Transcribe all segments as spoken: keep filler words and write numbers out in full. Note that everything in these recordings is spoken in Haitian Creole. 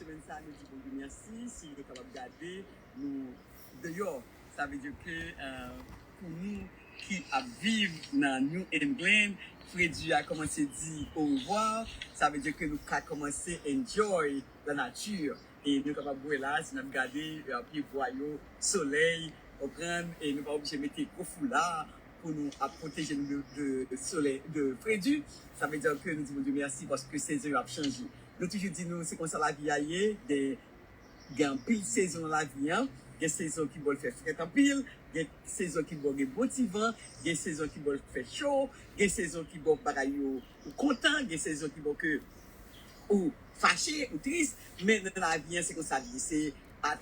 Semèn sa, nou di Bondye mèsi, si nou kapab gade, nou deyò. Sa vle di ke, euh, pou nou ki ap viv nan New England, fredi a kòmanse di orevwa. Sa vle di ke nou ka kòmanse enjoy la nature. E nou kapab wè la, si n ap gade, euh, pyebwa yo, solèy, konprann, e nou pa oblije mete gwo foula pou nou ap pwoteje nou de, de, de solèy, de fredi. Sa vle di ke nou di Bondye mèsi paske sezon yo ap chanje. Nou toujou di nou, se konsa lavi a ye, de, gen anpil sezon nan lavi an. Gen sezon ki bò l fè frèt anpil, gen sezon ki bò gen bon ti van, gen sezon ki bò l fè cho, gen sezon ki bò bagay yo ou kontan, gen sezon ki bò ke ou fache, ou tris, men nan lavi an, se konsa l ye. Se a,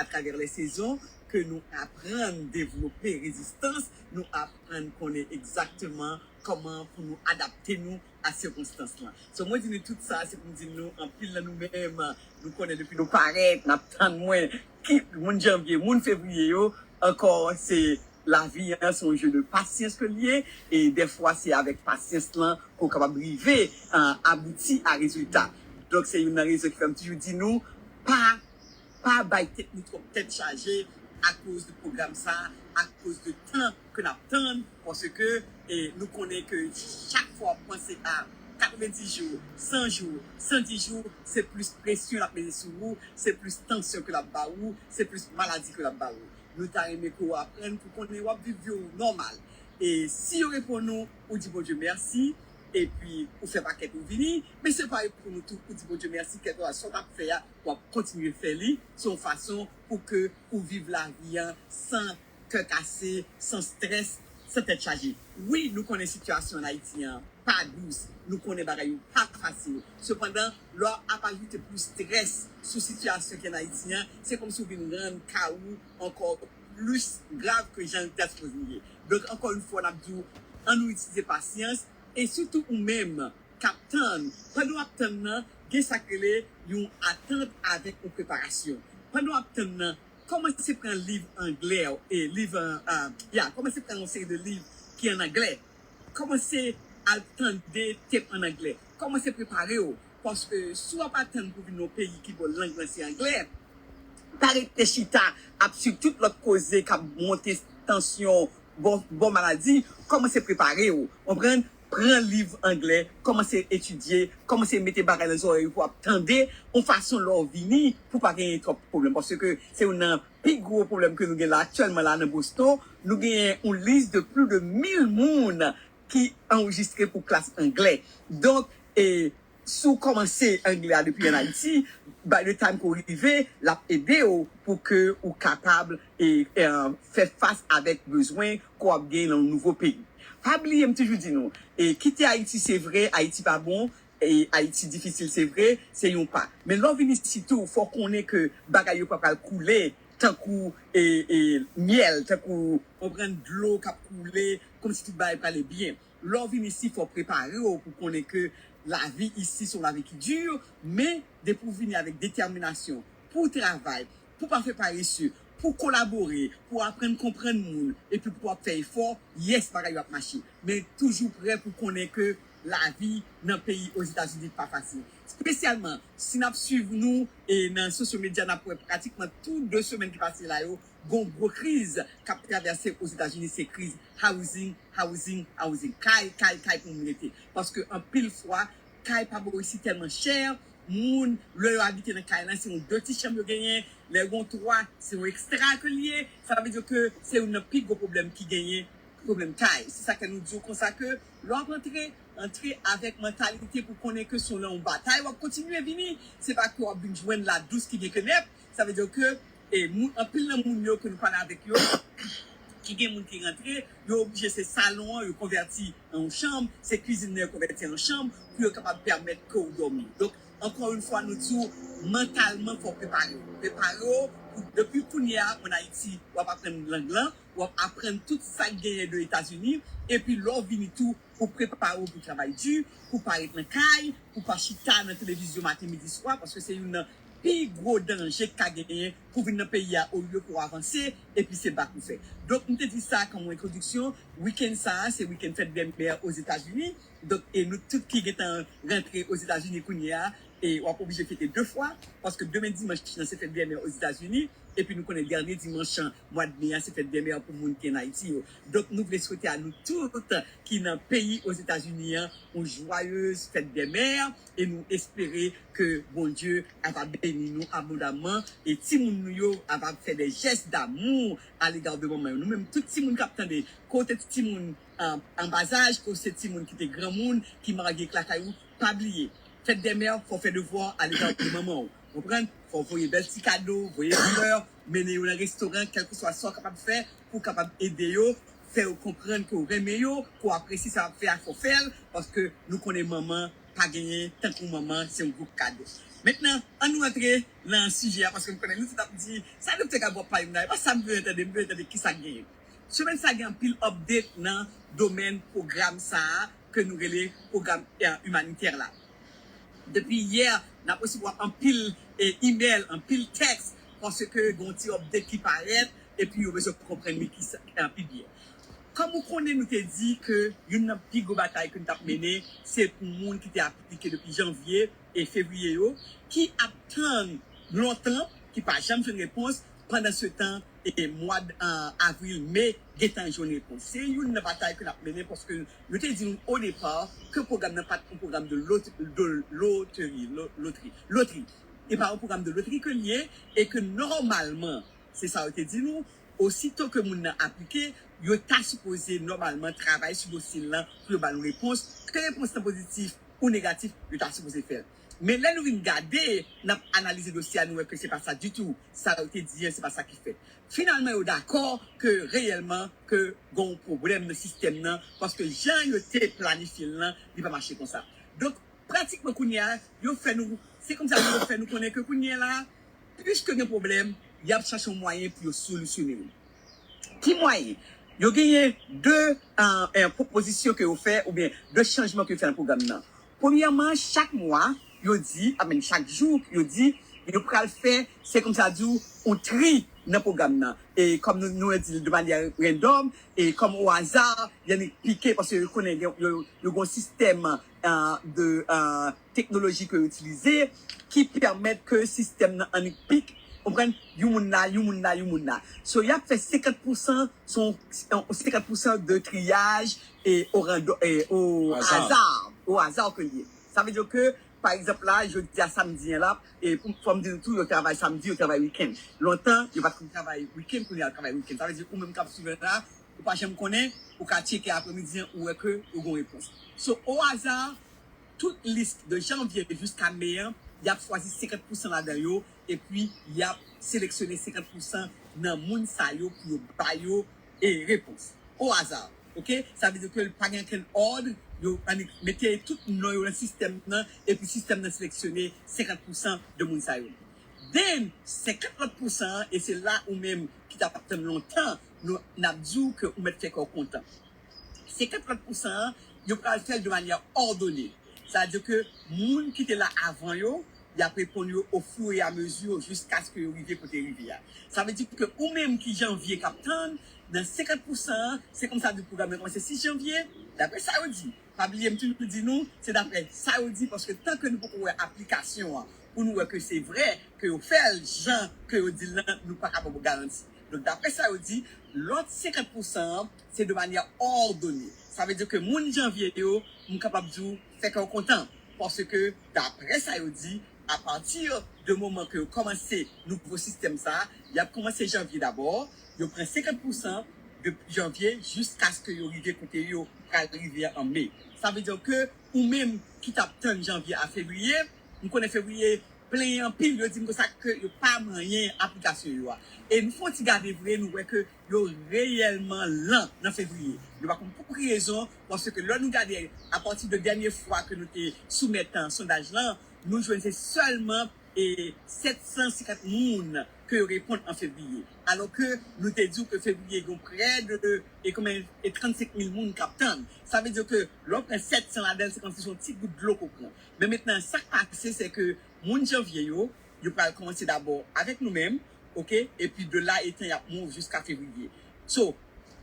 atravè lè sezon ke nou aprann devlope rezistans, nou aprann konnen egzakteman kòman pou nou adapte nou a sikonstans lan. So, mwen di nou tout sa, se pou m di nou, anpil nan nou menm, nou konnen depi nou parèt, n ap tann mwen, ki moun janvye, moun fevriye yo, ankò, se lavi an, se yon je de pasyans ke l ye, e dèfwa, se avèk pasyans lan ke w kapab rive, euh, abouti a rezilta. Donk, se youn nan rezon ki fè m toujou di nou, pa pa bay tèt nou twòp tèt chaje akoz de pwogram sa, akoz de tan ke n ap tann, paske, e, nou konnen ke chak fwa w ap panse a katrevenndis jou, san jou, san dis jou, se plis presyon l ap mete sou ou, se plis tansyon ke l ap ba ou, se plis maladi ke l ap ba ou. Nou ta renmen ke w aprann pou konnen w ap viv vi w nòmal. E si yo reponn ou, ou di Bondye mèsi, epi ou fè pakèt ou vini, men se pa reponn ou tou, ou di Bondye mèsi, kèlkeswa sa w t ap fè a, w ap kontinye fè li, se yon fason pou ke ou viv lavi an san kè kase, san strès, san tèt chaje. Wi, nou konnen sitiyasyon ann Ayiti an pa dous, nou konnen bagay yo pa fasil. Sepandan, lè w ap ajoute plis strès sou sitiyasyon ki ann Ayiti an, se kòmsi w vin rann ka ou ankò plis grav ke jan l ta sipoze ye. Donk, ankò yon fwa, n ap di w, ann nou itilize pasyans, e sitou ou menm k ap tann, pandan w ap tann nan, gen sa k rele yon atant avèk yon preparasyon. Pandan w ap tann nan, kòmanse pran liv anglè, e liv, euh, euh, ya, kòmanse pran yon seri de liv ki an anglè. Kòmanse al tande tèm an anglè. Kòmanse prepare w. Paske si w ap atann pou vin nan yon peyi ki bò lang lan se anglè, pa rete chita ap swiv tout lòt koze k ap monte tansyon, bò, bò maladi, kòmanse prepare w. Konprann? Pran liv anglè, kòmanse etidye, kòmanse mete bagay nan zòrèy ou pou w ap tande, yon fason lè w vini, pou pa genyen twòp pwoblèm. Paske se youn nan pi gwo pwoblèm ke nou gen la aktyèlman la nan Boston. Nou genyen yon lis de plis de mil moun ki anrejistre pou klas anglè. Donk, e, si w kòmanse anglè a depi ann Ayiti, by the time ke w rive, l ap ede w pou ke ou kapab, e, e, fè fas avèk bezwen ke w ap gen nan yon nouvo peyi. Pa bliye, m toujou di nou, e, kite Ayiti, se vre, Ayiti pa bon, e, Ayiti difisil, se vre, se yon pa. Men lè w vin isit tou, fò w konnen ke bagay yo pa pral koule tankou, e, e, myèl, tankou, konprann, dlo k ap koule, kòmsi tout bagay prale byen. Lè w vin isi, fò w prepare w pou konnen ke lavi isi se yon lavi ki di, men depi w vini avèk detèminasyon pou w travay, pou w pa fè paresye, pou w kolabore, pou w aprann konprann moun, epi pou w ap fè efò, yes, bagay yo ap mache. Men toujou prè pou konnen ke lavi nan peyi Ozetazini pa fasil. Espesyalman, si n ap swiv nou, e, nan sosyo medya, n ap wè pratikman tou de semèn ki pase la yo, gon gwo kriz k ap travèse Ozetazini, se kriz housing, housing, housing. Kay, kay, kay pou moun rete. Paske anpil fwa, kay pa bò isi tèlman chè, moun, lè yo abite nan kay lan, se yon de ti chanm yo genyen, lè yo gen twa, se yon ekstra ke l ye. Sa vle di ke se youn nan pi gwo pwoblèm ki genyen, pwoblèm kay. Se sa k fè nou di w konsa ke lè w ap antre, antre avèk mantalite pou konnen ke se yon batay w ap kontinye vini. Se pa ke w ap vin jwenn ladous ki gen kenèp. Sa vle di ke, e, moun, anpil nan moun yo ke nou pale avèk yo, ki gen moun ki rantre, yo oblije se salon an, yo konvèti an yon chanm, se kwizin nan yo konvèti an yon chanm, pou yo kapab pèmèt ke w dòmi. Donk, ankò yon fwa, nou di w, mantalman, fò w prepare w. Prepare w pou, depi kounye a, ann Ayiti, w ap aprann lang lan, w ap aprann tout sa k genyen de Etazini, epi lè w vini tou, ou prepare w pou travay di, pou pa ret nan kay, pou pa chita nan televizyon maten, midi, swa, paske se youn nan pi gwo danje k ka genyen pou vin nan peyi a, olye pou w avanse, epi se bak ou fè. Donk, m te di sa kòm yon entwodiksyon, wikenn sa a, se wikenn fèt bèlmè Ozetazini. Donk, e nou tout ki gentan rantre Ozetazini kounye a, e w ap oblije fete de fwa, paske demen dimanch nan se fèt dèmè Ozetazini, epi nou konnen dènye dimanch mwa de me a se fèt dèmè pou moun ki ann Ayiti yo. Donk, nou vle swete a nou tout ki nan peyi Ozetazini an yon jwayez fèt dèmè, e nou espere ke Bondye ava beni nou abondamman, e timoun nou yo ava fè de jès damou alega de manman yo. Nou menm, tout timoun k ap tande, ke w te timoun an, an bazaj, ke w se timoun ki te granmoun, ki marye, k lakay ou, pa bliye, fèt dèmè, fò w fè devwa alega de manman w. Konprann? Fò w voye bèl ti kado, voye flè, mennen yo nan restoran, kèlkeswa sa w kapab fè pou w kapab ede yo, fè yo konprann ke w renmen yo, ke w apresye sa y ap fè a, fò w fè l, paske nou konnen manman pa genyen tankou manman, se yon gwo kado. Mentnan, ann nou rantre nan sijè a, paske m konnen nou tout ap di, "Sa doktè Gabo ap pale m la, e pa sa m vle tande, m vle tande kisa k genyen." Semèn sa a gen anpil update nan domèn pwogram sa a ke nou rele pwogram, eh, imanitè la. Depi yè, n ap resevwa anpil, eh, email, anpil tèks, paske gen yon ti update ki parèt, epi yo bezwen konprann li ki sa, eh, pi byen. Kòm ou konnen, nou te di ke youn nan pi gwo batay ke n t ap mennen, se pou moun ki te aplike depi janvye e fevriye yo, ki ap tann lontan, ki pa janm jwenn repons, pandan se tan, e mwa d-, an avril, me, gentan jwenn repons. Se youn nan batay ke n ap mennen, paske nou te di nou o depa ke pwogram nan pa t yon pwogram de lot-, de loteri, lo-, lotri, lotri. E pa yon pwogram de lotri ke l ye, e ke nòmalman, se sa yo te di nou, osito ke moun nan aplike, yo ta sipoze nòmalman travay sou dosye l lan pou yo ba nou repons. Ke repons lan pozitif ou negatif, yo ta sipoze fè l. Men lè nou vin gade, n ap analize dosye a, nou wè ke se pa sa ditou. Sa yo te di an, se pa sa ki fèt. Finalman, yo dakò ke reyèlman ke gen yon pwoblèm nan sistèm nan, paske jan yo te planifye l lan, li pa mache konsa. Donk, pratikman kounye a, yo fè nou, se kòmsi yo fè nou konnen ke kounye a la, piske gen pwoblèm, y ap chache yon mwayen pou yo solisyone l. Ki mwayen? Yo genyen de, eh, eh, pwopozisyon ke yo fè, oubyen de chanjman ke yo fè nan pwogram nan. Premyèman, chak mwa, yo di, I mean, chak jou, yo di, yo pral fè, se kòmsi di w, yon tri nan pwogram nan. E kòm nou, nou di l de manyè randòm, e kòm o aza, y annik pike, paske yo konnen, yo, yo, yo gen yon sistèm, eh, de, eh, teknoloji ke yo itilize, ki pèmèt ke sistèm nan annik pik, konprann, yon moun la, yon moun la, yon moun la. So, y ap fè senkant pousan, se yon, yon senkant pousan de triyaj e o rando-, e o aza, o aza ke l ye. Sa vle di ke, pa egzanp la, jodi a samdi an la, e pou, fò m di nou tou, yo travay samdi, yo travay wikenn. Lontan, yo pa t konn travay wikenn, kounye a yo travay wikenn. Sa vle di, ou menm k ap swiv la, ou pa janm konnen, ou ka tcheke apremidi an, ou wè ke ou gen yon repons. So, o aza, tout lis de janvye jiska me an, y ap chwazi senkant pousan ladan yo, epi y ap seleksyone senkant pousan nan moun sa yo pou yo ba yo, e, repons. O aza, oke? Sa vle di ke pa gen okenn òd, yo annik mete tout non yo nan sistèm nan, epi sistèm nan seleksyone senkant pousan de moun sa yo. Then, senkant lòt pousan an, e se la ou menm ki t ap tann lontan, nou, n ap di w ke ou mèt fè kè w kontan. Senkant lòt pousan an, yo pral fè l de manyè òdone. Sa vle di ke moun ki te la avan yo, y ap reponn yo ofiriamezi jiskaske yo rive kote yo rive a. Sa vle di ke ou menm ki janvye k ap tann, nan senkant pousan an, se kòmsi di pwogram nan kòmanse sis janvye, daprè sa yo di. Pa bliye, m toujou di nou, se daprè sa yo di, paske tanke nou poko wè aplikasyon an, pou nou wè ke se vrè, ke yo fè l jan ke yo di l lan, nou pa ka ba w garanti. Donk, daprè sa yo di, lòt senkant pousan an, se de manyè òdone. Sa vle di ke moun janvye yo, m kapab di w, fè kè w kontan. Paske, daprè sa yo di, apati de moman ke yo kòmanse nouvo sistèm sa a, y ap kòmanse janvye dabò, yo pran senkant pousan depi janvye jiskaske yo rive kote yo pral rive an me. Sa vle di ke ou menm ki t ap tann janvye a fevriye, m konnen fevriye plenyen anpil, yo di m konsa ke yo pa manyen aplikasyon yo a. E nou fè yon ti gade vre, nou wè ke yo reyèlman lan nan fevriye. Nou pa konn pou ki rezon, paske lè nou gade apati de dènye fwa ke nou te soumèt, eh, sondaj lan, nou jwenn se sèlman, e, sèt san senkant moun ke yo reponn an fevriye. Alò ke nou te di w ke fevriye gen prè de, e, konbyen, e, trannsenk mil moun k ap tann. Sa vle di ke lè w pran sèt san ladan l, se kòmsi se yon ti gout dlo ke w pran. Men mentnan, sa k pase, se ke moun janvye yo, yo pral kòmanse dabò avèk nou menm, oke? Epi de la etan, y ap move jiska fevriye. So,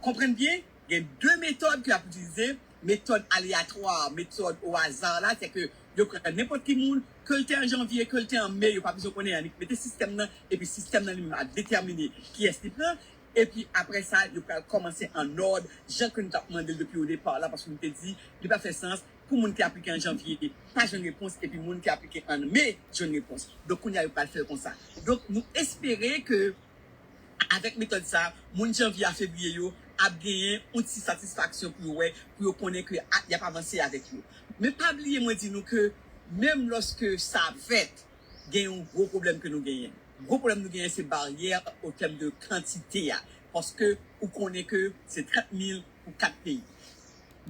konprann byen, gen de metòd ke y ap itilize, metòd aleyatwa, metòd o aza la, se ke Yo pran nenpòt ki moun, ke l te an janvye, ke l te an me, yo pa bezwen konnen annik. Mete sistèm nan, epi sistèm nan li menm ap detèmine kiyès li pran. Epi apre sa, yo pral kòmanse an òd, jan ke nou t ap mande l depi o depa la, paske nou te di, li pa fè sans pou moun ki aplike an janvye pa jwenn repons, epi moun ki aplike an me jwenn repons. Donk, kounye a, yo pral fè l konsa. Donk, nou espere ke avèk metòd sa, moun janvye a fevriye yo ap genyen yon ti satisfaksyon pou yo wè, pou yo konnen ke a- y ap avanse avèk yo. Men pa bliye mwen di nou ke menm lòske sa ap fèt, gen yon gwo pwoblèm ke nou genyen. Gwo pwoblèm nou genyen se baryè o tèm de kantite a. Paske ou konnen ke se trant mil pou kat peyi.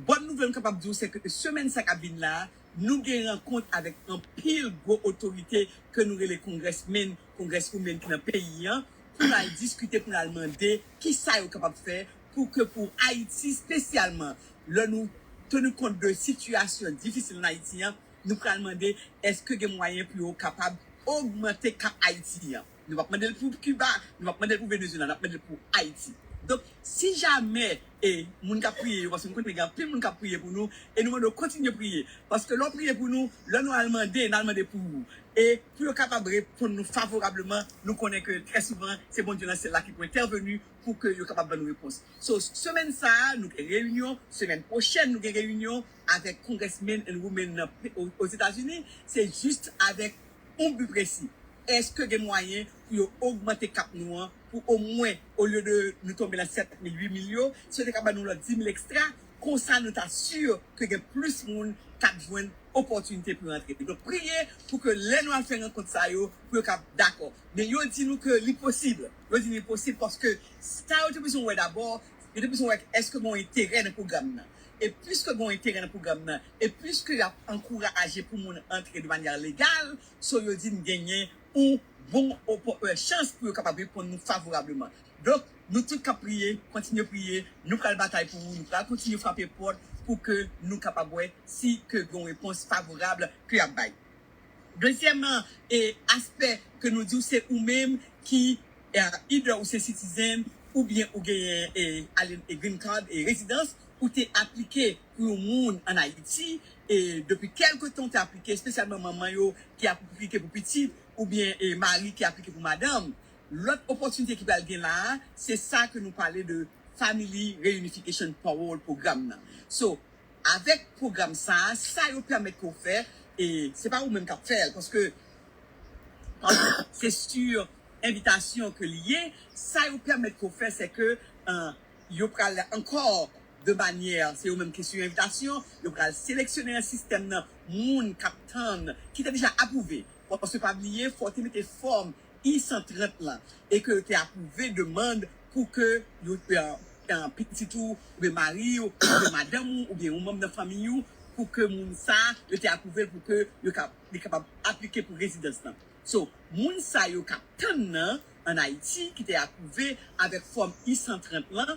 Bòn nouvèl m kapab di w se ke semèn sa k ap vin la, nou gen rankont avèk anpil gwo otorite ke nou rele congressmen, congresswomen ki nan peyi an, pou n al diskite, pou n al mande kisa yo kapab fè pou ke pou Ayiti espesyalman, lè nou teni kont de sitiyasyon difisil an Ayiti an, nou pral mande èske gen mwayen pou yo kapab ogmante kap Ayiti an. Nou p ap mande l pou Kiba, nou p ap mande l pou Venezuela, n ap mande l pou Ayiti. Donk, si jamè e moun k ap priye yo, paske m konnen gen anpil moun k ap priye pou nou, e nou mande yo kontinye priye. Paske lè w priye pou nou, lè nou al mande, n al mande pou ou. E pou yo kapab reponn nou favorableman, nou konnen ke trè souvan, se Bondye nan syèl la ki pou entèveni pou ke yo kapab ban nou repons. So, semèn sa a, nou gen reyinyon, semèn pwochèn, nou gen reyinyon avèk congressmen and women nan pe- o- Ozetazini, se jis avèk yon bi presi. Èske gen mwayen pou yo ogmante kap nou an pou omwen, olye de nou tonbe nan sèt mil, uit mil yo, si yo te ka ban nou lòt dis mil ekstra, konsa nou ta si ke gen plis moun k ap jwenn opòtinite pou yo antre. Donk, priye pou ke lè nou al fè rankont sa yo, pou yo ka dakò. Men yo di nou ke li posib. Yo di li posib paske sa yo te bezwen wè dabò, yo te bezwen wè èske gen yon enterè nan pwogram nan. E piske gen yon enterè nan pwogram nan, e piske y ap ankouraje pou moun antre de manyè legal, so yo di n genyen yon bon opo- euh, chans pou yo kapab reponn nou favorableman. Donk, nou tout k ap priye, kontinye priye, nou pral batay pou ou, nou pral kontinye frape pòt pou ke nou kapab wè si ke gen yon repons favorab ke y ap bay. Dezyèm e, aspè ke nou di w se ou menm ki e, either ou se citizen oubyen ou genyen e, alen- e green card e rezidans, ou te aplike pou yon moun an Ayiti, e depi kèlke tan ou te aplike, espesyalman manman yo ki aplike pou pitit, oubyen e, mari ki aplike pou madanm. Lòt opòtinite ki pral gen la a, se sa ke nou pale de Family Reunification Parole Program nan. So, avèk pwogram sa a, sa yo pèmèt ke w fè, e se pa ou menm k ap fè l, paske, paske se sur envitasyon ke li ye, sa yo pèmèt ke w fè, se ke e, yo pral ankò de manyè, se yo menm ki sur envitasyon, yo pral seleksyone nan sistèm nan moun k ap tann, ki te deja apwouve. Paske pa bliye, fò w te mete fòm I san trant lan, e ke yo te apwouve demann pou ke yo, e, e, pitit ou, oubyen mari w, oubyen madanm ou, oubyen yon manm nan fanmi ou, pou ke moun sa, yo te apwouve l pou ke yo ka, li kapab aplike pou rezidans lan. So, moun sa yo k ap tann nan, an Ayiti, ki te apwouve avèk fòm I san trant lan,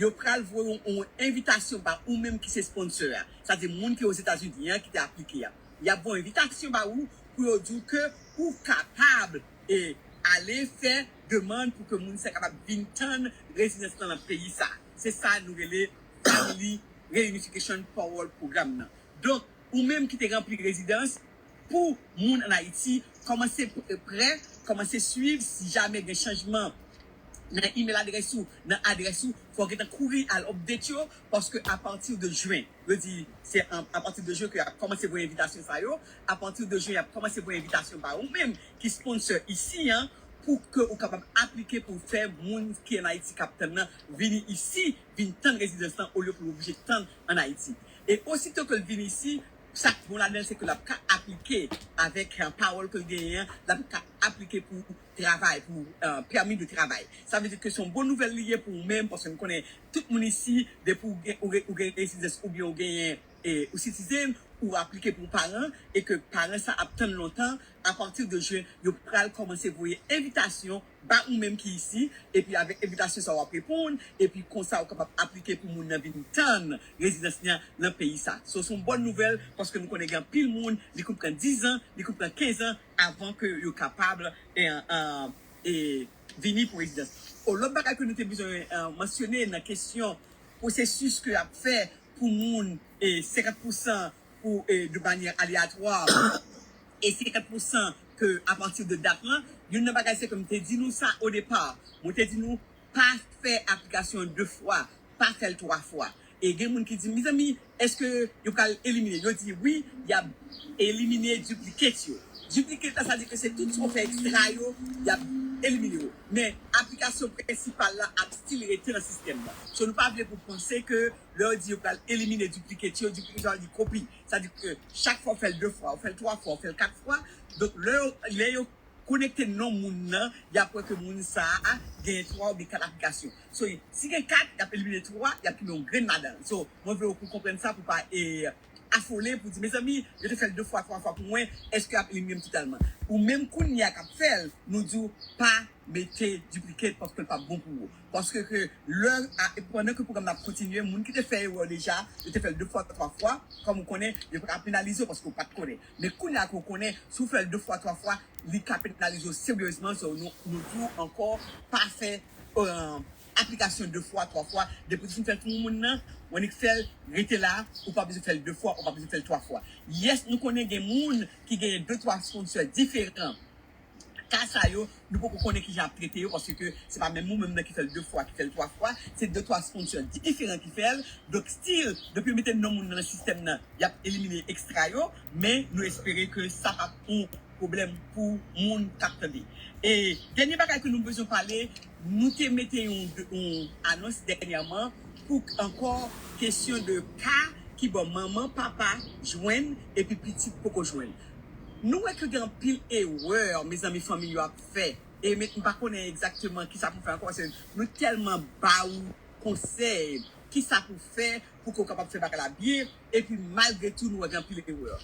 yo pral voye yon, yon envitasyon ba ou menm ki se sponsor a. Sa di moun ki Ozetazini an ki te aplike a. Y ap voye envitasyon ba ou pou yo di w ke ou kapab e ale fè demann pou ke moun sa kapab vin tann rezidans lan nan peyi sa. Se sa nou rele Family Reunification Parole Program nan. Donk, ou menm ki te ranpli rezidans, pou moun an Ayiti, kòmanse p- prè, kòmanse swiv, si jamè gen chanjman nan email adrès ou, nan adrès ou, fò w gentan kouri al update yo, paske apati de jen, yo di se an- apati de jen ke y ap kòmanse voye envitasyon sa yo, apati de jen y ap kòmanse voye envitasyon ba ou menm ki sponsor isi an, pou ke ou kapab aplike pou fè moun ki an Ayiti k ap tann nan vini isi, vin tann rezidans lan olye pou l oblije tann an Ayiti. E osito ke l vin isi, sa k bon ladan l se ke l ap ka aplike avèk e, pawòl ke l genyen an, l ap ka aplike pou travay, pou e, pèmi de travay. Sa vle di ke se yon bon nouvèl li ye pou ou menm, paske m konnen tout moun isi, depi ou gen, ou gen, ou gen rezidans oubyen ou genyen e, ou citizen, ou aplike pou paran, e ke paran sa ap tann lontan, apati de jen, yo pral kòmanse voye envitasyon ba ou menm ki isi, epi avèk envitasyon sa w ap reponn, epi konsa ou kapab aplike pou moun nan vin tann rezidans li an nan peyi sa. So, se yon bòn nouvèl, paske nou konnen gen anpil moun, li konn pran diz an, li konn pran kenz an avan ke yo kapab e, e, e, vini pou rezidans. O, lòt bagay ke nou te bezwen e, mansyone nan kesyon pwosesis ke y ap fè pou moun e, senkant pousan pou, eh, de manyè aleyatwa. E senkant pousan ke apati de dat lan, youn nan bagay se ke m te di nou sa o depa. Mwen te di nou, pa fè aplikasyon de fwa, pa fè l twa fwa. E gen moun ki di, mezanmi, èske yo pral elimine? Yo di wi, y ap elimine duplicate yo. Duplicate la, sa di ke se tout sa w fè ekstra yo, y ap elimine yo. Men aplikasyon prensipal la ap still rete nan sistèm nan. So, nou pa vle pou panse ke lè yo di yo pral elimine duplicate yo, duplicate yo vle di kopi. Sa di ke chak fwa w fè l de fwa, w fè l twa fwa, w fè l kat fwa. Donk, lè yo, lè yo konekte non moun nan, y ap wè ke moun sa a genyen twa oubyen kat aplikasyon. So, si gen kat, y ap elimine twa, y ap kite yon grenn ladan l. So, mwen vle w pou konprann sa, pou pa, e, afole, pou di, mezanmi, yo te fè l de fwa, twa fwa pou mwen, èske y ap elimine m totalman? Ou menm kounye a k ap fè l, nou di w pa mete duplicate paske l p ap bon pou ou. Paske ke lè, a, pandan ke pwogram nan ap kontinye, moun ki te fè erè deja, yo te fè l de fwa, twa fwa, kòm ou konnen, yo pa ka penalize w paske w pa t konnen. Men kounye a ke w konnen, si w fè l de fwa, twa fwa, li ka penalize w seryezman, so nou, nou di w ankò, pa fè, eh, aplikasyon de fwa, twa fwa. Depi w fin fè l pou moun nan, ou annik fè l, rete la, ou pa bezwen fè l de fwa, ou pa bezwen fè l twa fwa. Yes, nou konnen gen moun ki genyen de, twa sponsor diferan. Ka sa yo, nou poko konnen kijan ap trete yo, paske se pa menm ou menm nan ki fè l de fwa, ki fè l twa fwa, se de, twa sponsor diferan ki fè l. Donk, still, depi yo mete non moun nan nan sistèm nan, y ap elimine ekstra yo, men nou espere ke sa p ap yon pwoblèm pou moun k ap tande. E dènye bagay ke nou bezwen pale, nou te mete yon, yon anons dènyèman pou ankò kesyon de ka ki bò manman, papa jwenn epi pitit poko jwenn. Nou wè ke gen anpil erè, mezanmi, fanmi yo ap fè. E men, m pa konnen egzakteman kisa pou fè ankò, paske nou tèlman ba ou konsèy, kisa pou fè pou ke w kapab fè bagay la byen, epi malgre tou, nou wè gen anpil erè.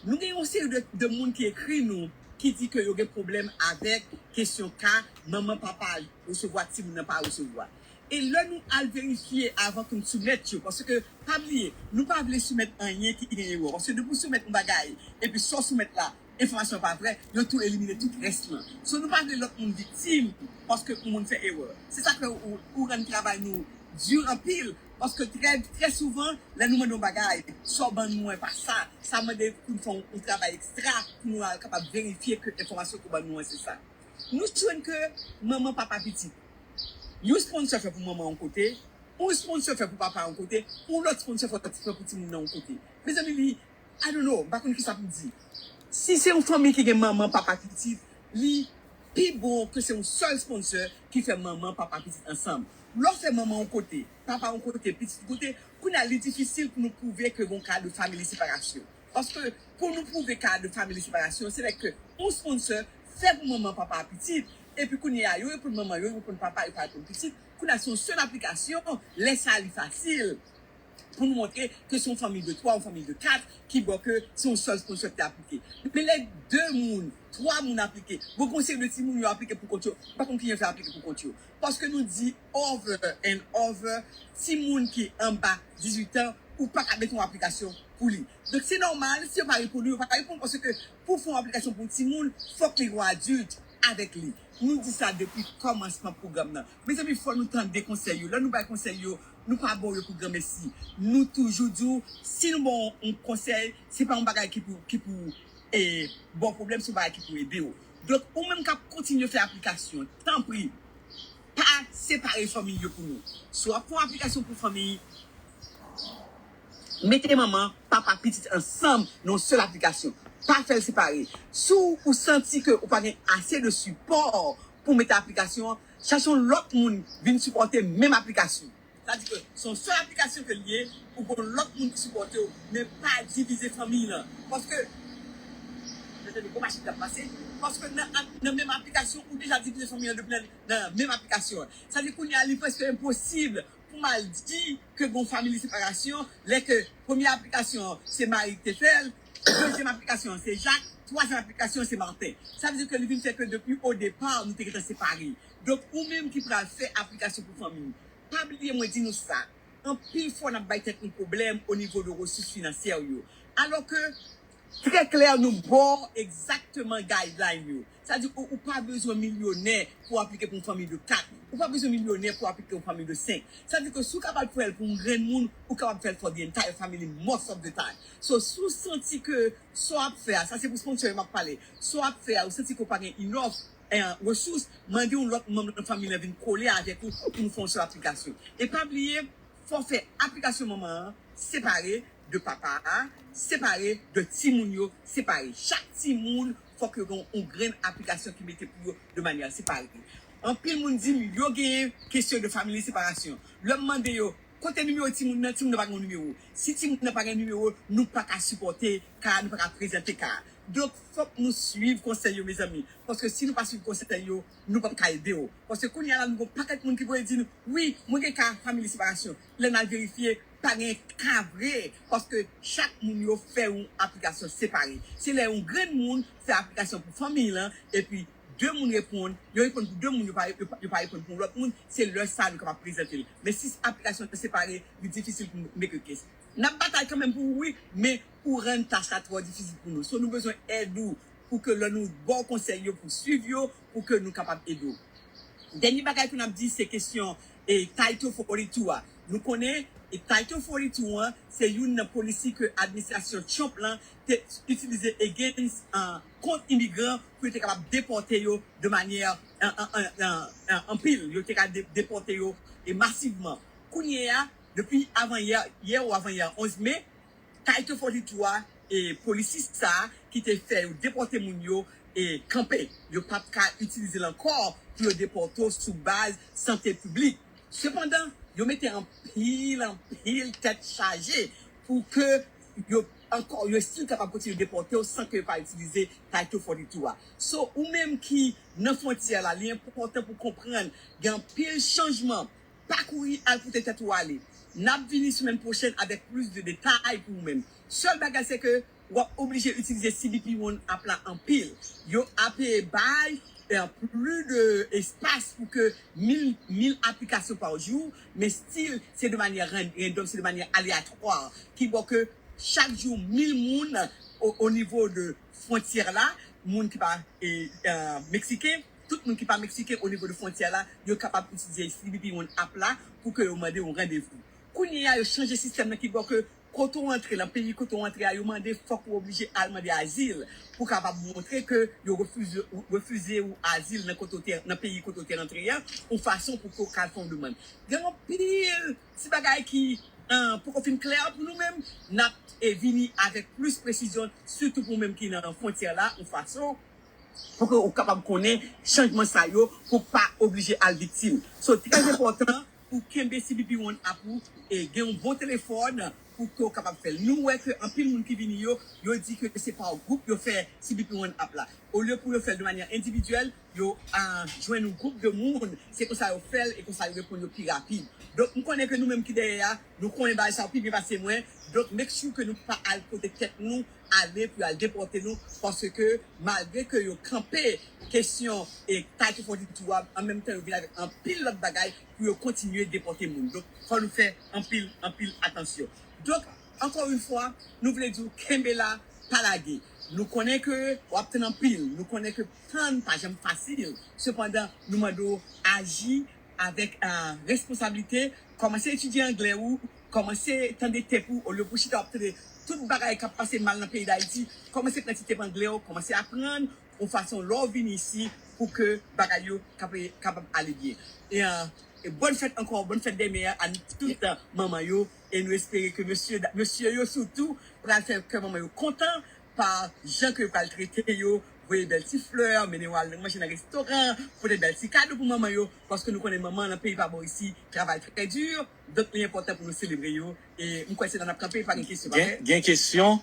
Nou gen yon seri de, de moun ki ekri nou, ki di ke yo gen pwoblèm avèk kesyon ka manman, papa resevwa, timoun nan pa resevwa. E lè nou al verifye avan ke n soumèt yo, paske pa bliye, nou pa vle soumèt anyen ki gen erè. Paske depi w soumèt yon bagay, epi sa w soumèt la, enfòmasyon pa vrè, yo tou elimine tout rès lan. So, nou pa vle lòt moun viktim paske yon moun fè erè. Se sa k fè ou, ou rann travay nou di anpil, paske trè, trè souvan, lè nou mande yon bagay, sa w ban nou an pa sa, sa mande pou n fè yon, yon travay ekstra pou nou al kapab verifye ke enfòmasyon ke w ban nou an se sa. Nou jwenn ke manman, papa, pitit, yon sponsor fè pou manman yon kote, yon sponsor fè pou papa yon kote, yon lòt sponsor fè, fè pou timoun nan yon kote. Mezanmi, li, I don't know, m pa konn kisa pou m di. Si se yon fanmi ki gen manman, papa, pitit, li pi bon ke se yon sèl sponsor ki fè manman, papa, pitit ansanm. Lè w fè manman yon kote, papa yon kote, pitit yon kote, kounye a li difisil pou nou pwouve ke gen yon ka de family separation. Paske pou nou pwouve ka de family separation, se lè ke yon sponsor fè pou manman, papa, pitit, epi kounye a, yo reponn manman, yo reponn papa, yo pa reponn pitit. Kounye a, se yon sèl aplikasyon, lè sa li fasil pou nou montre ke se yon fanmi de twa, yon fanmi de kat, ki bò ke se yon sèl sponsor ki te aplike. Men lè de moun, twa moun aplike, bon, gen yon seri de timoun yo aplike pou kont yo, m pa konn kijan yo fè aplike pou kont yo. Paske nou di over and over, timoun ki anba dizuit an, ou pa ka mete yon aplikasyon pou li. Donk, se nòmal, si yo pa reponn ou, yo pa ka reponn, paske pou fè yon aplikasyon pou yon timoun, fòk li gen yon adilt avèk li. Nou di sa depi kòmansman pwogram nan. Mezanmi, fò nou tande konsèy yo. Lè nou bay konsèy yo, nou pa ba w yo pou granmesi. Nou toujou di w, si nou ba w yon konsèy, se pa yon bagay ki pou, ki pou, eh, ba w pwoblèm, se yon bagay ki pou ede w. Donk, ou menm k ap kontinye fè aplikasyon, tanpri, pa separe fanmi yo pou nou. Si w ap fè yon aplikasyon pou fanmi, mete manman, papa, pitit ansanm nan yon sèl aplikasyon. Pa fè l separe. Si w, ou santi ke ou pa gen ase de sipò pou mete aplikasyon an, chache yon lòt moun vin sipòte menm aplikasyon. Sa di ke se yon sèl aplikasyon ke l ye, ou gon lòt moun ki sipòte w, men pa divize fanmi lan. Paske, mezanmi, gon machin k ap pase. Paske nan, nan menm aplikasyon, ou deja divize fanmi an depi nan, nan menm aplikasyon an. Sa di kounye a, li prèske enposib pou m al di ke gon family separation, lè ke premye aplikasyon an, se mari ki te fè l, dezyèm aplikasyon an, se Jak, twazyèm aplikasyon an, se Marten. Sa vle di ke li vin fè ke depi o depa, nou te gentan separe. Donk, ou menm ki pral fè aplikasyon pou fanmi, pa bliye mwen di nou sa, anpil fwa n ap bay tèt nou pwoblèm o nivo de resous finansyè yo. Alò ke, trè klè, nou ba w egzakteman guideline yo. Sa di ou, ou pa bezwen milyonè pou aplike pou yon fanmi de kat. Ou pa bezwen milyonè pou aplike yon fanmi de senk. Sa di ke si w kapab fè l pou yon grenn moun, ou kapab fè l for the entire family most of the time. So, si w santi ke sa w ap fè a, sa se pou sponsor yo m ap pale, sa w ap fè a, ou santi ke w pa gen enough eh, resous, mande yon lòt manm nan fanmi lan vin kole avèk ou pou nou fè yon sèl aplikasyon. E pa bliye, fò w fè aplikasyon manman an separe de papa a, separe de timoun yo, separe. Chak timoun, fòk yo gen yon grenn aplikasyon ki mete pou yo de manyè separe. Anpil moun di m yo genyen kesyon de family separation. Lè m mande yo, kote nimewo timoun nan, timoun nan pa gen yon nimewo. Si timoun nan pa gen nimewo, nou pa ka sipòte ka a, nou pa ka prezante ka a. Donk, fòk nou swiv konsèy yo, mezanmi. Paske si nou pa swiv konsèy yo, nou p ap ka ede w. Paske kounye a la, nou gen yon pakèt moun ki voye di nou, wi, mwen gen ka family separation. Lè n al verifye, pa gen ka vre. Paske chak moun yo fè yon aplikasyon separe. Se lè yon grenn moun fè aplikasyon pou fanmiy lan, epi de moun reponn, yo reponn pou de moun, yo pa, yo pa, yo pa reponn pou yon lòt moun, se lè sa a nou kapab prezante l. Men si aplikasyon separe, li difisil pou make a case. N ap batay kanmenm pou ou, wi, men ou rann tach la twò difisil pou nou. So, nou bezwen èd ou pou ke lè nou ba w konsèy yo, pou swiv yo, pou ke nou kapab ede w. Dènye bagay ke n ap di, se kesyon e Title forty-two a. Nou konnen e Title forty-two an, se youn nan polisi ke administrasyon Trump lan te itilize against, uh, kont imigran pou yo te kapab depòte yo de manyè an, an, an, an, an, anpil. Yo te ka de, depòte yo e masivman. Kounye a, depi avan yè, yè ou avan yè, onz me, Title forty-two a, e polisi sa a ki te fè yo depòte moun yo, e kanpe. Yo p ap ka itilize l ankò pou yo depòte w sou baz sante piblik. Sepandan, yo mete anpil, anpil tèt chaje pou ke yo ankò, yo still kapab kontinye depòte w san ke yo pa itilize Title forty-two a. So, ou menm ki nan fwontyè la, li enpòtan pou konprann gen anpil chanjman. Pa kouri al pote tèt ou ale. N ap vini semèn pwochèn avèk plis de detay pou ou menm. Sèl bagay se ke w ap oblije itilize C B P One app la anpil. Yo ape bay, eh, plis de espas pou ke mil, mil aplikasyon pa jou, men still, se de manyè ran-, random, se de manyè aleyatwa, ki bò ke chak jou mil moun o, o nivo de fwontyè la, moun ki pa, eh, eh, meksiken, tout moun ki pa meksiken o nivo de fwontyè la, yo kapab itilize C B P One app la pou ke yo mande yon randevou. Kounye a, yo chanje sistèm nan ki bò ke kote w antre, nan peyi kote w antre a, yo mande fòk ou oblije al mande azil pou kapab montre ke yo refize, refize ou azil nan kote w te, nan peyi kote w te rantre a, yon fason pou ke w ka fè yon demann. Gen anpil ti bagay ki, eh, poko fin klè pou nou menm, n ap, eh, vini avèk plis presizyon, sitou pou ou menm ki nan fwontyè la, yon fason pou ke ou kapab konnen chanjman sa yo, pou pa oblije al viktim. So, trè enpòtan pou kenbe C B P One app ou, e gen yon bon telefòn pou ke w kapab fè l. Nou wè ke anpil moun ki vini yo, yo di ke se pa gwoup yo fè C B P One app la. Olye pou yo fè l de manyè endividyèl, yo, ah, jwenn yon gwoup de moun, se konsa yo fè l e konsa yo reponn yo pi rapid. Donk, m konnen ke nou menm ki dèyè a, nou konnen bagay sa yo pi byen pase mwen. Donk, make sure ke nou pa al pote tèt nou ale pou y al depòte nou, paske malgre ke yo kanpe kesyon e Title forty-two a, an menm tan yo vin avèk anpil lòt bagay pou yo kontinye depòte moun. Donk, fò nou fè anpil, anpil atansyon. Donk, ankò yon fwa, nou vle di w kenbe la, pa lage. Nou konnen ke w ap tann anpil, nou konnen ke tann pa janm fasil. Sepandan, nou mande w aji avèk, ah, responsablite, kòmanse etidye anglè ou, kòmanse tande tep ou, olye pou chita w ap tande tout bagay k ap pase mal nan peyi Dayiti, kòmanse pran ti tep anglè w, kòmanse aprann, yon fason lè w vini isi pou ke bagay yo kapab, kapab ale byen. E, ah, e bòn fèt ankò, bòn fèt dèmen a nou tout, ah, manman yo, e nou espere ke mesye, mesye yo sitou pral fè kè manman yo kontan pa jan ke yo pral trete yo, voye bèl ti flè, mennen yo al manje nan restoran, pote bèl ti kado pou manman yo, paske nou konnen manman nan peyi pa bò isi travay trè di, donk li enpòtan pou nou selebre yo. E m kwè se la n ap kanpe, pa gen kesyon, pa vre? Gen, gen kesyon.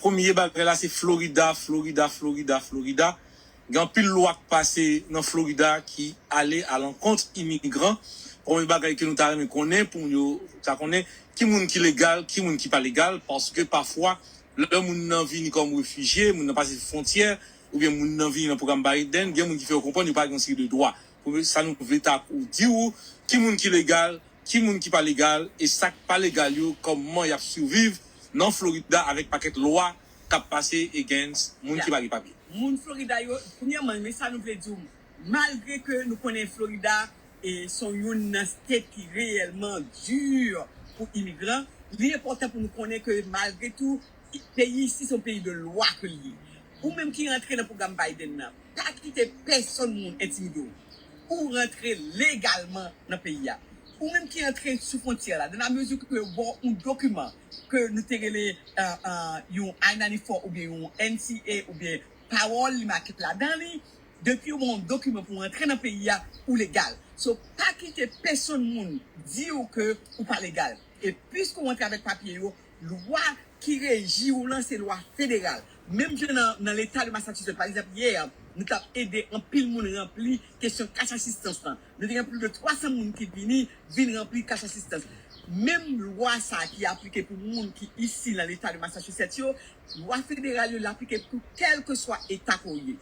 Premye bagay la se Florida, Florida, Florida, Florida. Gen anpil lwa k pase nan Florida ki ale alankont imigran. Premye bagay ke nou ta renmen konnen, pou moun yo ta konnen ki moun ki legal, ki moun ki pa legal, paske pafwa, lè moun nan vini kòm refijye, moun nan pase fwontyè, oubyen moun nan vini nan pwogram Biden, gen moun ki fè yo konprann yo pa gen yon seri de dwa. Pou sa nou vle ta di w, ki moun ki legal, ki moun ki pa legal, e sa k pa legal yo, kòman y ap siviv nan Florida avèk pakèt lwa k ap pase against moun ki pa gen papye. Moun Florida yo, premyèman, men sa nou vle di w, malgre ke nou konnen Florida e se youn nan state ki reyèlman di pou imigran, li enpòtan pou nou konnen ke malgre tou, peyi isi se yon peyi de lwa ke l ye. Ou menm ki rantre nan pwogram Biden nan, pa kite pèsonn moun entimide w. Ou rantre legalman nan peyi a. Ou menm ki rantre sou fwontyè la, dans la mesure ke yo ba w yon dokiman ke nou te rele yon I ninety-four oubyen yon N C A oubyen pawòl li make ladan li, depi yo ba w yon dokiman pou w rantre nan peyi a, ou legal. So, pa kite pèsonn moun di w ke ou pa legal. E piske w rantre avèk papye yo, lwa ki reji w lan se lwa federal. Menm jan nan, nan leta de Massachusetts, pa egzanp, yè, nou t ap ede anpil moun ranpli kesyon cash assistance lan. Nou te gen plis de twa san moun ki vini, vin ranpli cash assistance. Menm lwa sa a ki aplike pou moun ki isi nan leta de Massachusetts yo, lwa federal yo, l aplike pou kèlkeswa eta ke w ye.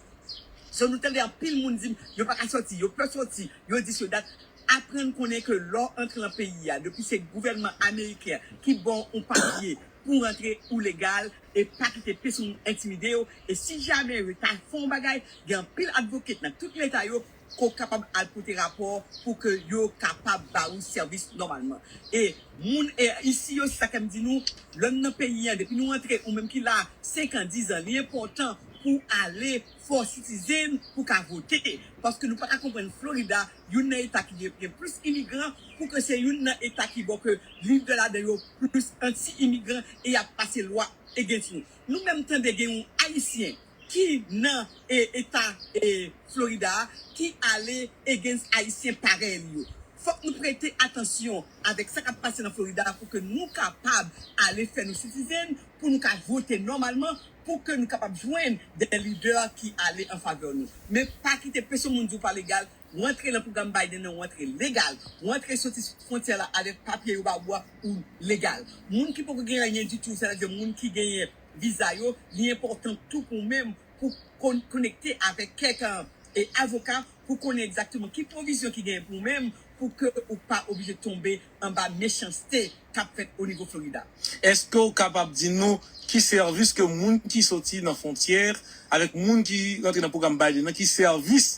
So, nou tande anpil moun di m, yo pa ka sòti, yo pè sòti, yo di si yo dat. Aprann konnen ke lè w antre nan peyi a, depi se gouvènman ameriken an ki ba w yon papye pou w rantre, ou legal, e pa kite pèsonn entimide w. E si jamè yo ta fè yon bagay, gen anpil advocate nan tout leta yo ke w kapab al pote rapò pou ke yo kapab ba ou sèvis nòmalman. E moun e, isi yo, se sa ke m di nou, lè n nan peyi a, depi nou antre, ou menm ki la senk an, diz an, li enpòtan pou w ale for citizen pou w ka vote. Paske nou pa ka konprann Florida, youn nan eta ki gen, gen plis imigran, pou ke se youn nan eta ki ba w ke lidè ladan yo plis anti-imigran e y ap pase lwa against nou. Nou menm tande gen yon Ayisyen ki nan e, eta e, Florida a, ki ale against Ayisyen parèy li yo. Fòk nou prete atansyon avèk sa k ap pase nan Florida a pou ke nou kapab ale fè nou citizen, pou nou ka vote nòmalman, pou ke nou kapab jwenn de lidè ki ale an favè nou. Men pa kite pèsonn moun di w pa legal, w antre nan pwogram Biden nan, w antre legal, w antre soti fwontyè la avèk papye yo ba ou a, ou legal. Moun ki poko gen anyen ditou, sètadi moun ki genyen viza yo, li enpòtan tou pou w menm pou kon, konekte avèk kèk e, avoka pou konnen egzakteman ki pwovizyon ki genyen pou w menm, pou ke ou pa oblije tonbe anba mechanste k ap fèt o nivo Florida. Èske w kapab di nou ki sèvis ke moun ki soti nan fwontyè avèk moun ki rantre nan pwogram Biden nan, ki sèvis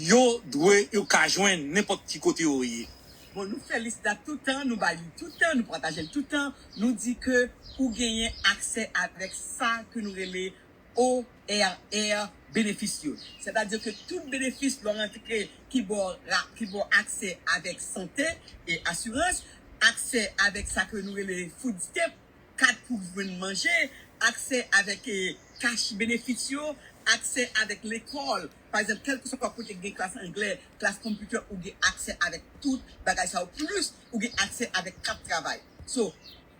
yo dwe, yo ka jwenn nenpòt ki kote yo ye? Bon, nou fè lis la toutan, nou ba li toutan, nou pataje l toutan. Nou di ke ou genyen aksè avèk sa ke nou rele O R R benefis yo. Sètadi ke tout benefis lè w rantre ki ba w ra-, ki ba w aksè avèk sante e asirans, aksè avèk sa ke nou rele food stamp, kat pou jwenn manje, aksè avèk e, cash benefits yo, aksè avèk lekòl. Pa egzanp, kèlkeswa kote ki gen klas anglè, klas konpitè, ou gen aksè avèk tout bagay sa yo, plis ou gen aksè avèk kat travay. So,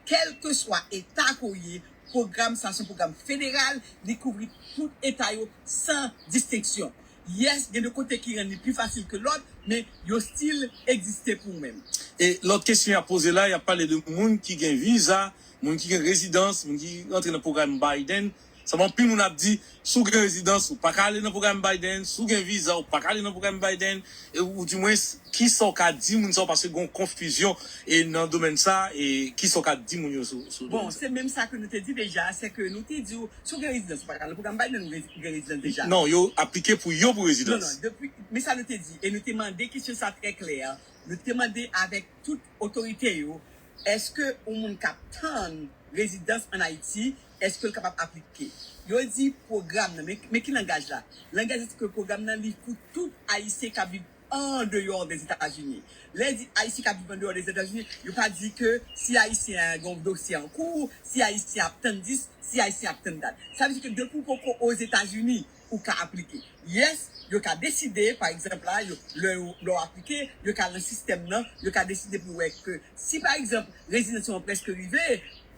kèlkeswa eta ke w ye, pwogram sa se yon pwogram federal, li kouvri tout eta yo san distenksyon. Yes, gen de kote ki rann li pi fasil ke lòt, men yo still egziste pou ou menm. E lòt kesyon y ap poze la, y ap pale de moun ki gen viza, moun ki gen rezidans, moun ki rantre nan pwogram Biden. Sa anpil moun ap di, si w gen rezidans, ou pa ka ale nan pwogram Biden, si w gen viza, ou pa ka ale nan pwogram Biden, e, ou dimwens, kisa w ka di moun sa yo, paske gen yon konfizyon e nan domèn sa, e kisa w ka di moun yo sou, sou domèn sa? Bon, se menm sa ke nou te di deja, se ke nou te di w, si w gen rezidans, ou pa ka ale nan pwogram Biden, ou gen rezidans deja. Non, yo aplike pou yo pou rezidans. Non, non, depi, men sa nou te di, e nou te mande kesyon sa trè klè, nou te mande avèk tout otorite yo, èske yon moun k ap tann rezidans ann Ayiti, èske l kapab aplike? Yo di pwogram nan, men, men ki langaj la? Langaj la se ke pwogram nan li pou tout Ayisyen k ap viv andeyò Dèzetazini. Lè di Ayisyen k ap viv andeyò Dèzetazini, yo pa di ke si Ayisyen an gen yon dosye an kou, si Ayisyen ap tann dis, si Ayisyen ap tann dat. Sa vle di ke depi w poko Ozetazini, ou ka aplike. Yes, yo ka deside, pa egzanp la, yo, lè, lè w aplike, yo ka nan sistèm nan, yo ka deside pou yo wè ke si pa egzanp rezidans ou an prèske rive,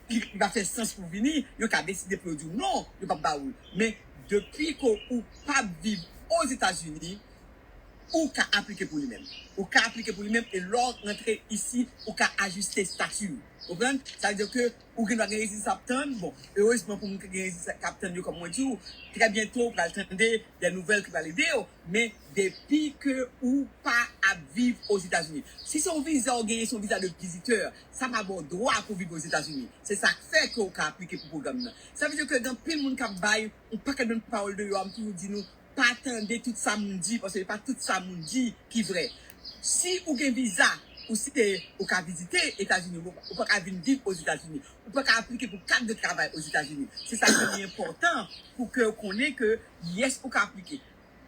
li, li pa fè sans pou vini, yo ka deside pou yo di w non, yo p ap ba ou l. Men depi ke ou p ap viv Ozetazini, ou ka aplike pou li menm. Ou ka aplike pou li menm, e lè w rantre isi, ou ka ajiste estati w. Ou konprann? Sa vle di ke ou gen dwa gen rezidans ap tann. Bon, erezman pou moun ki gen rezidans k ap tann yo, kòm mwen di w, trè byento ou pral tande de nouvèl ki pral ede yo. Men depi ke ou pa ap viv Ozetazini. Si se yon viza ou genyen, se yon viza de vizitè, sa pa ba w dwa pou viv Ozetazini. Se sa k fè ke w ka aplike pou pwogram nan. Sa vle di ke gen anpil moun k ap bay yon pakèt bann pawòl deyò a, m toujou di nou, pa tande tout sa moun di, paske se pa tout sa moun di ki vrè. Si ou gen viza, ou si ou ka vizite Etazini, ou pa ka vin viv Ozetazini, ou pa ka aplike pou kat de travay Ozetazini. Se sa ki pi enpòtan pou ke w konnen ke yes, ou ka aplike.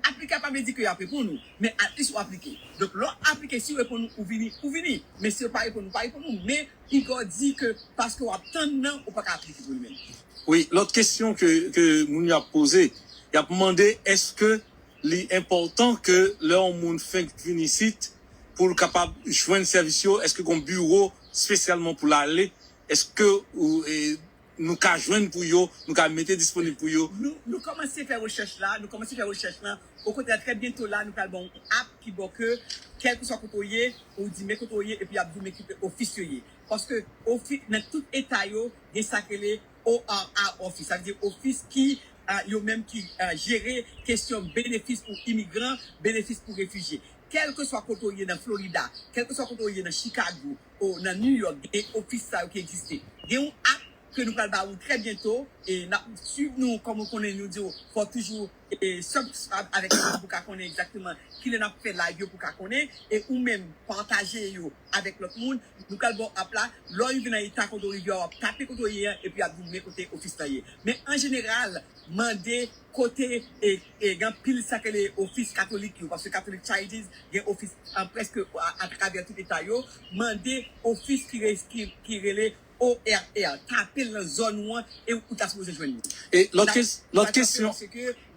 Aplike a pa vle di ke y ap reponn ou, men at least ou aplike. Donk, lè w aplike, si yo reponn ou, ou vini, ou vini. Men si yo pa reponn ou, pa reponn ou. Men piga w di ke paske w ap tann nan, ou pa ka aplike pou li menm. Wi, lòt kesyon ke, ke moun yo ap poze, y ap mande èske li enpòtan ke lè yon moun fenk vin isit pou l kapab jwenn sèvis yo, èske gen yon biwo espesyalman pou l ale, èske ou, e, nou ka jwenn pou yo, nou ka mete disponib pou yo. Nou, nou kòmanse fè rechèch la, nou kòmanse fè rechèch la. Okontrè, trè byento la, nou pral ba w yon app ki ba w ke, kèlkeswa kote w ye, ou di men kote w ye, epi y ap di w men ki ofis yo ye. Paske ofi, nan tout eta yo, gen sa k rele O R R office. Sa vle di ofis ki, ah, yo menm ki, ah, jere kesyon benefis pou imigran, benefis pou refijye. Kèlkeswa kote w ye nan Florida, kèlkeswa kote w ye nan Chicago, o nan New York, gen ofis sa yo ki egziste. Gen yon app ke nou pral ba ou trè byento, e n ap swiv nou, kòm ou konnen nou di w, fò w toujou, e, subscribe avèk nou pou ka konnen egzakteman kilè n ap fè live yo pou ka konnen, e ou menm pataje yo avèk lòt moun. Nou pral ba w app la, lè w rive nan eta kote w rive a, w ap tape kote w ye a, epi y ap di w men kote ofis la ye. Men an jeneral, mande kote, e, e gen anpil sa k rele ofis katolik yo, paske Catholic Charities gen ofis, ah, prèske a, atravè tout eta yo, mande ofis ki, re- ki, ki rele O R R, tape l nan zòn ou an e ou ta sipoze jwenn li. E lòt, kes, lòt kesyon,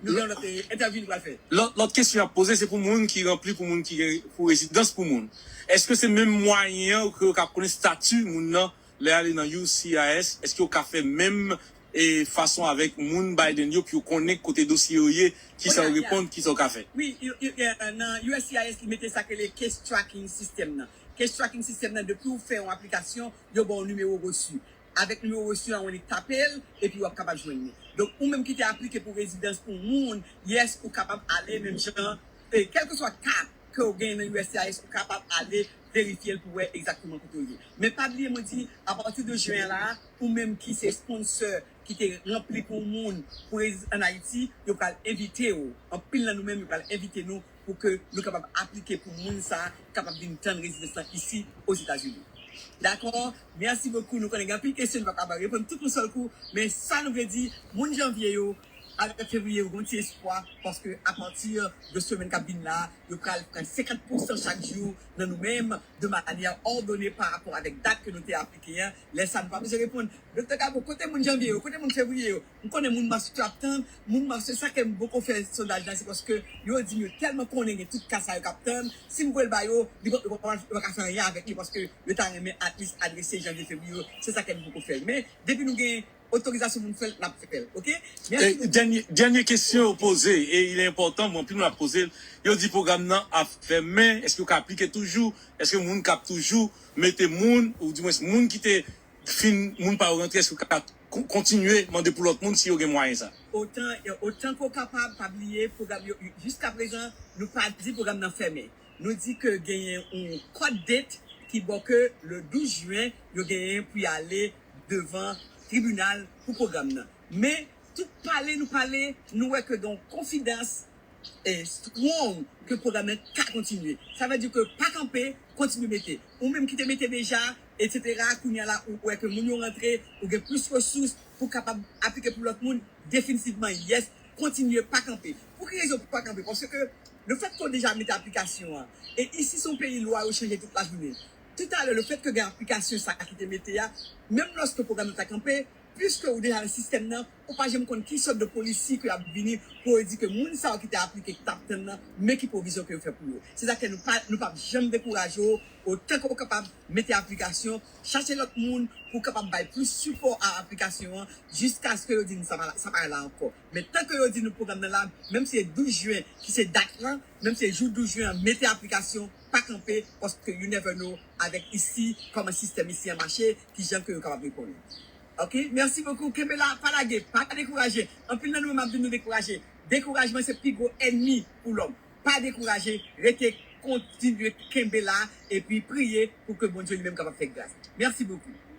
nou gen lòt, eh, entèvyou nou pral fè. Lòt, lòt kesyon y ap poze, se pou moun ki ranpli, pou moun ki gen, pou rezidans pou moun. Èske se menm mwayen an ke yo ka konnen estati moun nan lè ale nan U S C I S? Èske yo ka fè menm, e, fason avèk moun Biden yo pou yo konnen kote dosye yo ye, kisa yo reponn, kisa yo ka fè? Wi, yo, yo, yo, nan U S C I S li mete sa k rele case tracking system nan. Case tracking system nan, depi ou fè yon aplikasyon, yo ba w nimewo resi. Avèk nimewo resi a, ou annik tape l, epi w ap kapab jwenn li. Donk, ou menm ki te aplike pou rezidans pou moun, yes, ou kapab ale menm jan, e, kèlkeswa ka ke w genyen nan U S C I S, ou kapab ale verifye l pou wè egzakteman kote w ye. Men pa bliye, mwen di, apati de jen la, ou menm ki se sponsor, ki te ranpli pou moun pou rezidans ann Ayiti, yo pral envite w. Anpil nan nou menm, yo pral envite nou pou ke nou kapab aplike pou moun sa a kapab vin tann rezidans lan isi Ozetazini. Dakò? Mèsi bokou. Nou konnen gen anpil kesyon, nou pa kapab reponn tout yon sèl kou, men sa nou vle di, moun janvye yo avèk fevriye yo gen yon ti espwa, paske apati de semèn k ap vin la, yo pral pran senkant pousan chak jou nan nou menm, de manyè òdone pa rapò avèk dat ke nou te aplike an. Lè sa a, nou pa bezwen reponn. Doktè Gabo, kote moun janvye yo? Kote moun fevriye yo? M konnen moun mas yo ap tann, moun mas yo, sa ke m poko fè sondaj la, se paske yo di m yo tèlman konnen gen tout ka sa yo k ap tann, si m voye l ba yo, li pa, yo pa, yo pa ka fè anyen avèk li, paske yo ta renmen at least adrese janvye, fevriye yo, se sa ke m poko fè l. Men, depi nou gen otorizasyon pou n fè l, n ap fè l, oke? Mèsi bokou. Dènye, dènye kesyon yo poze, e il est important, bon, anpil moun ap poze l, yo di pwogram nan ap fèmen, èske yo ka aplike toujou? Èske moun k ap toujou mete moun, ou dimwens moun ki te fin moun pa yo rantre, èske yo ka kon- kontinye mande pou lòt moun si yo gen mwayen sa? Otan, otan ke w kapab, pa bliye, pwogram yo, jiskaprezan, nou pa di pwogram nan fèmen. Nou di ke genyen yon court date ki ba w ke le douz jen, yo genyen pou y ale devan tribinal pou pwogram nan. Men, tout pale nou pale, nou wè ke gen yon konfidans, eh, strong ke pwogram nan ka kontinye. Sa vle di ke pa kanpe, kontinye mete. Ou menm ki te mete deja, etsetera, kounye a la, ou wè ke moun yo rantre, ou gen plis resous pou kapab aplike pou lòt moun, definitivman, yes, kontinye, pa kanpe. Pou ki rezon pou pa kanpe? Paske lefètke w deja mete aplikasyon an, e isi se yon peyi lwa yo chanje tout lajounen. Toutalè, lefètke gen aplikasyon sa ki te mete a, menm lòske pwogram nan ta kanpe, piske ou deja nan sistèm nan, ou pa janm konn ki sòt de polisi ke y ap vini pou yo di ke moun sa yo ki te aplike, ki t ap tann nan, men ki pwovizyon ke yo fè pou yo. Se sa ke nou pa, nou p ap janm dekouraje w, otan ke w kapab mete aplikasyon, chache lòt moun pou kapab bay plis sipò a aplikasyon an, jiskaske yo di nou sa pa, sa pa la ankò. Men tanke yo di nou pwogram nan la, menm si se douz jen ki se dat lan, menm si se jou douz jen an, mete aplikasyon, pa kanpe, paske you never know avèk isi, kòman sistèm isi an mache, kijan ke yo kapab reponn. Oke? Mèsi bokou. Kenbe la, pa lage, pa dekouraje. Anpil nan nou menm ap di nou dekouraje. Dekourajman se pi gwo ènmi pou lòm. Pa dekouraje, rete kontinye kenbe la epi priye pou ke Bondye li menm kapab fè gras. Mèsi bokou.